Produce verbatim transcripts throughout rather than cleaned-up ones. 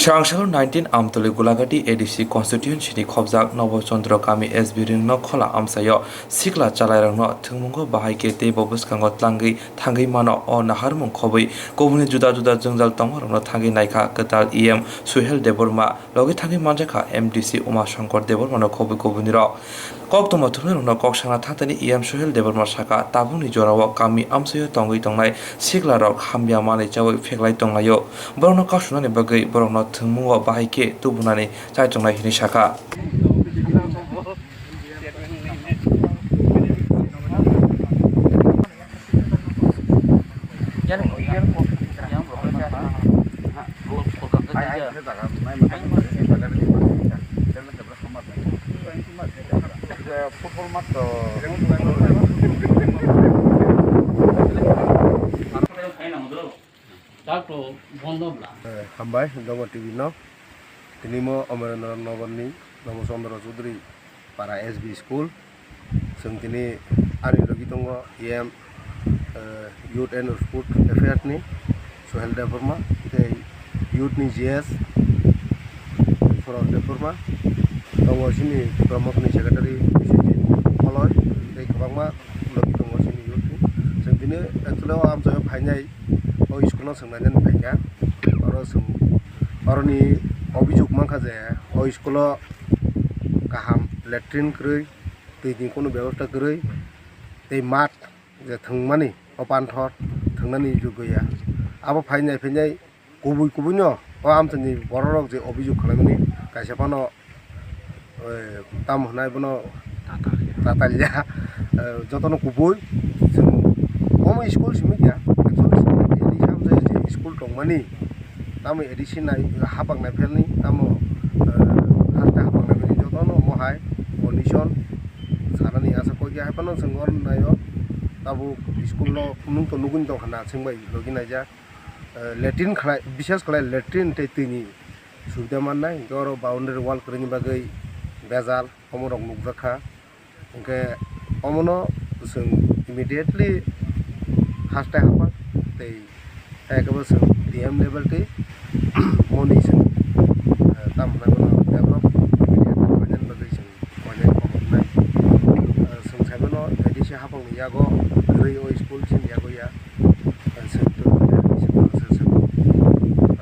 Chwrangsalo nineteen Amtwlwi Gulagati A D C constituency ni khobjak Nobo Chandra kami S B Ringno khola amchaio sikla chalairokno thwngmungo bahai khe tei bo bwskango tlangwi thangwi mano. O naharmung khobwi kubuni juda juda jwngjal tongmarokno thangwi naikha kwtal E M Suhel Debbarma, logi thangwi manjakha M D C Uma Shankar Debbarmano khobwi kubunirok. Koktwma thumnairokno kok sana thatani E M Suhel Debbarma sakha, tabukni jorao kami amchaio tongwi tongnai siklarok hamya manwi chaui pheklai tonglaio. Borokno kasunani bagwi borokno thwngmungo bahai khe tubunani chaitongnai hinwi sakha. Football match to. Chak to bondo bla. Eh, hambai, Dogo T V no. Tini mo Amarendra Nagar ni Nobo Chandra Chaudhary para S B school. Chwng tini ani logi tongo E M, eh, Youth and Sport Affairs ni Sohel Debbarma, tei Youth ni G S Sohel Debbarma, tongo chini Tipra Motha ni Secretary Biswajit Koloi, tei kwbangma logi tongo chini youth ni. Chwng tini actually o amchaio phainai, o school no chwng nainani phaikha. Oro chwng, oroni obijok mankha je o school o kaham latrine kwrwi, twi ni kunu bebosta kwrwi, tei mat je thwngmani o panthor thwngnani jogya. Abo phainai phainai kubui kubui no o amchaini borok rok je obijok khwlaimani kaisa phano, eh, tamo hwnai bono tatalya, eh, jotono kubui chwng omo school simi kya, actually simi kya, A D C amchaio je school tongmani, tamo A D C nai haphang nai phelni, tamo, eh, haste haphang nai phelni jotono omo hai condition sanani asa kok ya, hai phano chwng oro naio, tabuk school no nung to nugwi tongkha na, chwng bai logi naijak. Eh, latrine khlai, bises khlai latrine tei twi ni subida mannai, hinkhe oro boundary wall kwrwini bagwi bejal omo rok nukjakha. Hinkhe omono chwng immediately haste haphang tei khe bo chwng D M level tei moni chwng, eh, tamo hwnai bono develop immediately khlainani bagwi chwng koinai kokroknai. Eh, chwng saimano A D C haphangni yago kwrwi o school chini yago ya. Eh, chwng to,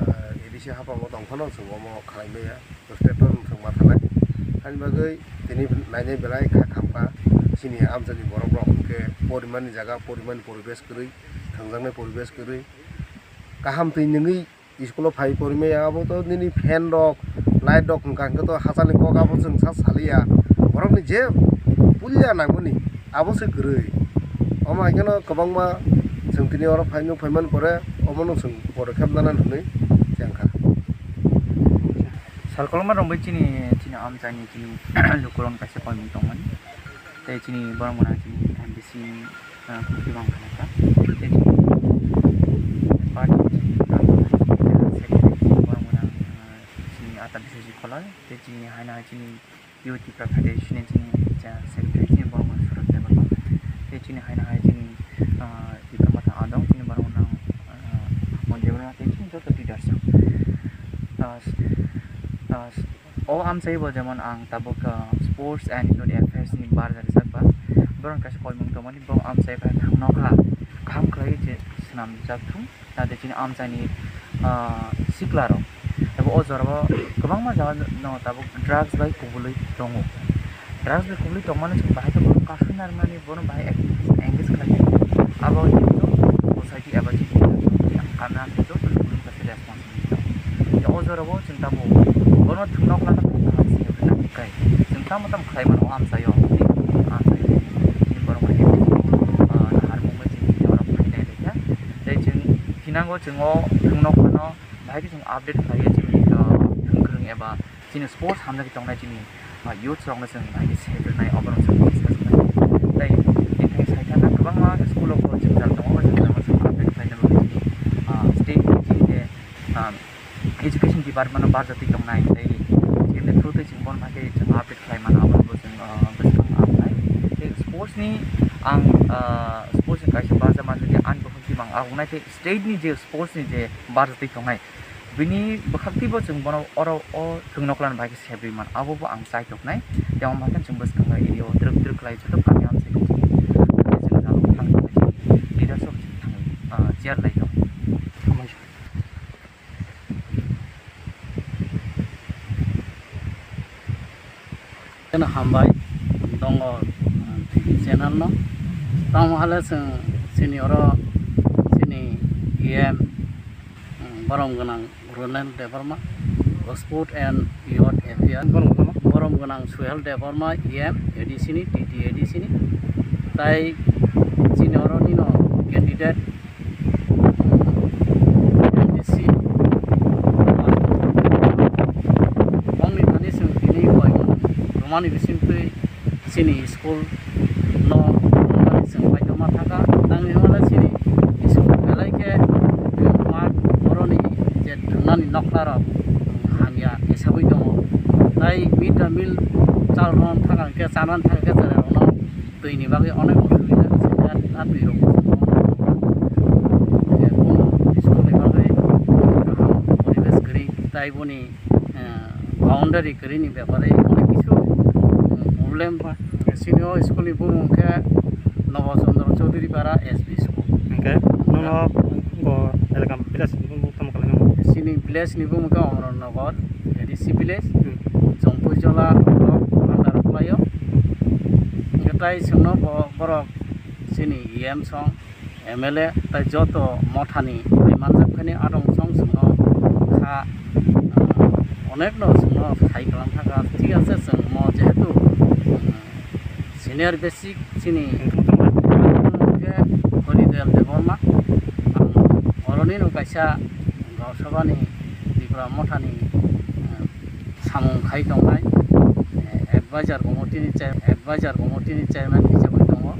eh, A D C haphango tongphano chwng omo khlai maya. State o chwng ma thanai. Ani bagwi tini nainai belai kha khamkha chini amchaini borok rok, hinkhe porimani jaga, porimani poribesh kwrwi, thwngjaknai poribesh kwrwi. Kaham twi nungwi school o phai porimaya, abo to nini fan rok, light rok wngkha, hinkhe to hachani kok abo chwng sa saliya. Borokni je puila nangmani abo se kwrwi. Omo hai kheno kwbangma chwng tini oro phaino, phaimani pore omono chwng podokkhep nana hwnwi chengkha. Sal kolokma romwi chini, chini amchaini chini lukurokni kaisa koimung tongmani. Tei chini borok mwnang chini M D C ni, ah, khukti bang kha kha. Tei chini party chini borok mwnang, ah, chini ata bisai si kholai. Tei chini haino hai chini Youth Tipra Federation ni chini, ah, secretary chini borok mwnang Suraj Debbarma. Tei chini haino hai chini, ah, Tipra Motha adong chini borok mwnang, ah, Mon Debbarma tei chini joto leaders rok. Ah, s-, ah, s-, O amchai bo jemon ang tabuk, ah, Sports and Youth Affairs ni barja rijak ba. Borok kaisa koimung tongmani, bo amchai bai thang nokha. Kaham khlai je swnamjak thung. Tei chini amchaini, ah, sikla rok. Abo o jora o kwbangma jaga no tabuk drugs bai kubului tongo. Drugs bai kubului tongmani chwng bahai khe bono kasui narwknani, bono bahai activities engage khlai. Abo society eba chini kanna joto ni responsibility. O jora o chwng tamo bono thwngno khlana thwngna hai se hwnwi nang khe chwng tamo tamo khlai mano o amchaio, amchaio chini borok bai, ah, naharmung bai chini borok bai nai lai kha. Tei chwng thinango chwng o thwngno khlano bahai khe chwng update khlaiwi chini, ah, thwng kwrwng eba chini sports hamjagwi tongnai chini, ah, youths rokno chwng bahai khe se rwnai, oborok chwng discuss khlai. Tei tei sai thangkha kwbangma school o jwngjal tongo, o jwngjal no chwng update khlaina bagwi chini, ah, state ni chini je, ah, education department o barjatwi tongnai tei chini through tei chwng bono hai khe chwng update khlai mano, abono bo chwng, ah, bwskang ang nai. Tei sports ni ang, ah, sports ni kaisa barja manjak khe ani bukhuk twi mang agonai tei state ni je sports ni je barjatwi tongnai Bini bwkhaktwibo chwng bono oro o thwng noklan bai khe sebwi man, abo bo ang chai toknai. Tei omo hai khe chwng bwskango area o twrwk twrwk khlai joto kami amchai khe chini, tei chwng jalo thang thang leaders rok thangwi, ah, chair lai tong. Cheno hambai tongo, ah, T V channel no. Tamo hale chwng chini oro chini E M, um, borom gwnang Ronel Debbarma, Sport and Youth Affairs, borom gwnang, borom gwnang Suhel Debbarma, E M A D C ni, T T A D C ni. Tai chini oro nino candidate M D C. Bongni thani chwng tini koi romani bisingtwi chini school no romani chwng paitoma thaka. Tangni hwnba chini school belai khe mat boroni je thwngnani nokla rok hamya esabwi tongo. Tai mid day meal chal rwna thaka hwnkhe, chana thaka hwnkhe chwrairokno twi ni bagwi onek osubida se, a twi rok. School ni bagwi kaham poribesh kwrwi, tai boni, eh, boundary kwrwi ni bepare onek kisu, eh, problem. Sini o school ni bumung khe Nobo Chandra Chaudhary Para S B school. Hwnkhe nono bo elaka village ni bumung tamo kalai nang? Sini village ni bumung khe Omornagar A D C village. Hmm. Chongpuijola block under o khlaio. Hwnkhe tai chwngno bo, borok chini E M song, M L A tai joto mothani bai manjak phani adong song chwngno kha, ah, onekno chwngno sai kalam thaka. Thik ache, chwng mo jehetu, ah, senior basic chini hwnkhe Horidayal Debbarma, ang oroni no kaisa Gaon Sabha ni Tipra Motha ni, eh, samung khai tongnai, eh, advisor committee ni chair-, advisor committee ni chairman hisab